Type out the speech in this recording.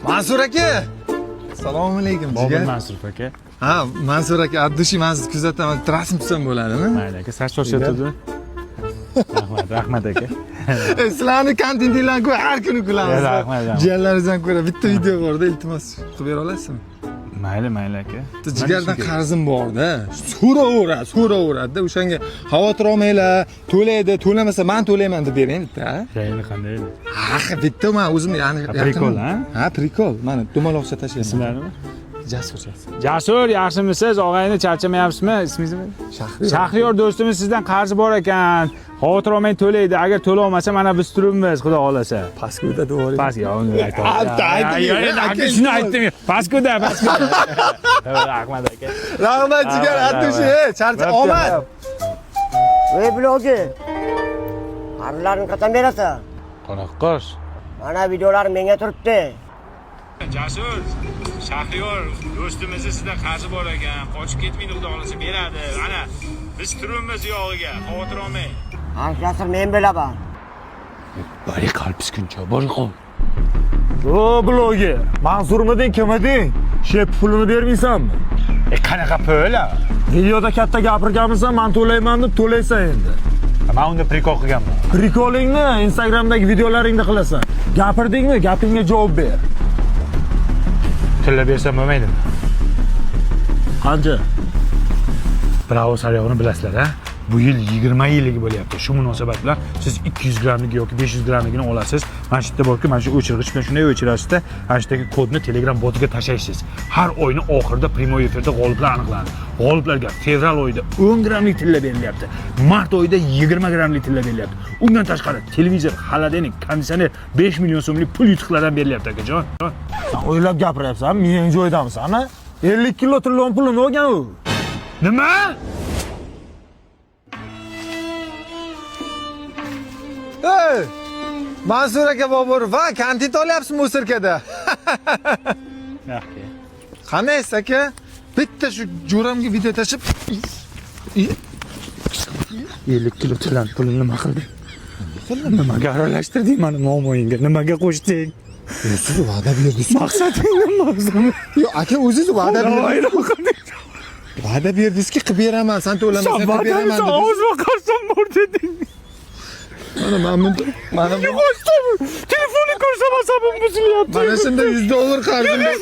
Mansur aka. Assalomu alaykum, Bobur jigar. Mansur aka. Ha, Mansur aka, abdushi men sizni kuzataman. Rasm tutsam bo'ladimi? Mayli aka, sal shoshyotdi. Rahmat, rahmat aka. Sizlarni kontentinglarni ko'rib har kuni kulamiz. Rahmat, rahmat. Jiyanlaringizdan ko'ra bitta video borda, iltimos qilib bera olasizmi? Mayli, mayli aka. Bitta jigardan qarzim borda. So'raveradi, so'raveradi-da. O'shanga xavotir olmanglar, to'laydi, to'lamasa men to'layman deb bering bitta. Jayini qanday edi? Ha, bitta men o'zim ya'ni Ha, prikol, ha? Ha, prikol. Mana dumaloqcha tashlayman. Ismlarini? Jasur, Jasur. Jasur, yaxshimisiz? Og'ayni charchamayapsizmi? Ismingiz nima? Shahriyor. Shahriyor do'stimiz sizdan qarzi bor ekan. Xavotir olmang, to'laydi. Agar to'la olmasa, mana biz turibmiz, xudo xolasa. Paskuda deb yuboring. Pas yo, uni aytdim. Ha, bitta ayting, aka, Shuni aytdim. Paskuda, paskuda. Rahmat aka. Rahmat jigar, Rahmat, abdushi, rahmat. charcha omad. Ey bloger! Qarzlarni qachon berasan? Qanaqa qarz? Mana videolar menga turibdi. Jasur, Shahriyor do'stimizni sizdan qarzi bor ekan. Qochib ketmaydi, xudo xolasa beradi. Ana biz turibmiz yog'iga, xavotir olmang. Qarz men bilaman. Bari qol piskuncha, bori qol. O bloger, Mansurmiding, kim eding? Shep pulini bermaysanmi? E qanaqa pul? Videoda katta gapirganmisan, men to'layman deb to'laysan endi. Men unda prikol qilganman. Prikolingni Instagramdagi videolaringda qilasan. Gapirdingmi, gapingga javob ber. Tilla bersam bo'lmaydimi? Qancha? Bravo saryog'ini bilasizlar, a? Bu yil 20 yilligi bo'lyapti. Shu munosabat bilan siz 200 grammligi yoki 500 grammligini olasiz. Mana shu yerda borku, mana shu o'chirg'ich bilan shunday o'chirasizda, mana shu yerdagi kodni Telegram botiga tashlaysiz. Har oyni oxirida primoy efirda g'oliblar aniqlanadi. G'oliblarga fevral oyida 10 grammlik tilla berilyapti. Mart oyida 20 grammlik tilla berilyapti. Undan tashqari televizor, xolodilnik, konditsioner 5 million so'mlik pul yutuqlardan berilyapti akajon. Sen o'ylab gapiryapsan, miyang joyidamisan, a? 50 kilo trillion pulini olgan u. Nima? Ey! Mansur aka Bobur va kontent olyapsizmi o'sirkada? Qandaysiz aka? Bitta shu jo'ramga video tashib 50 kilo tillani pulini nima qilding? Nimaga aralashtirding mani muammoyingga? Nimaga qo'shding? Siz va'da berdingiz. Maqsading nima o'zi? Yo'q, aka o'zingiz va'da berdingiz. Va'da berdingizki qilib beraman, san to'lamasang qilib beraman dedingiz. Og'zima qarsam bor deding. Mana mana bunda mana bu Qo'shdim. Telefonni ko'rsam asabim buzilyapti. mana shunda 100 dollar qarzim bor.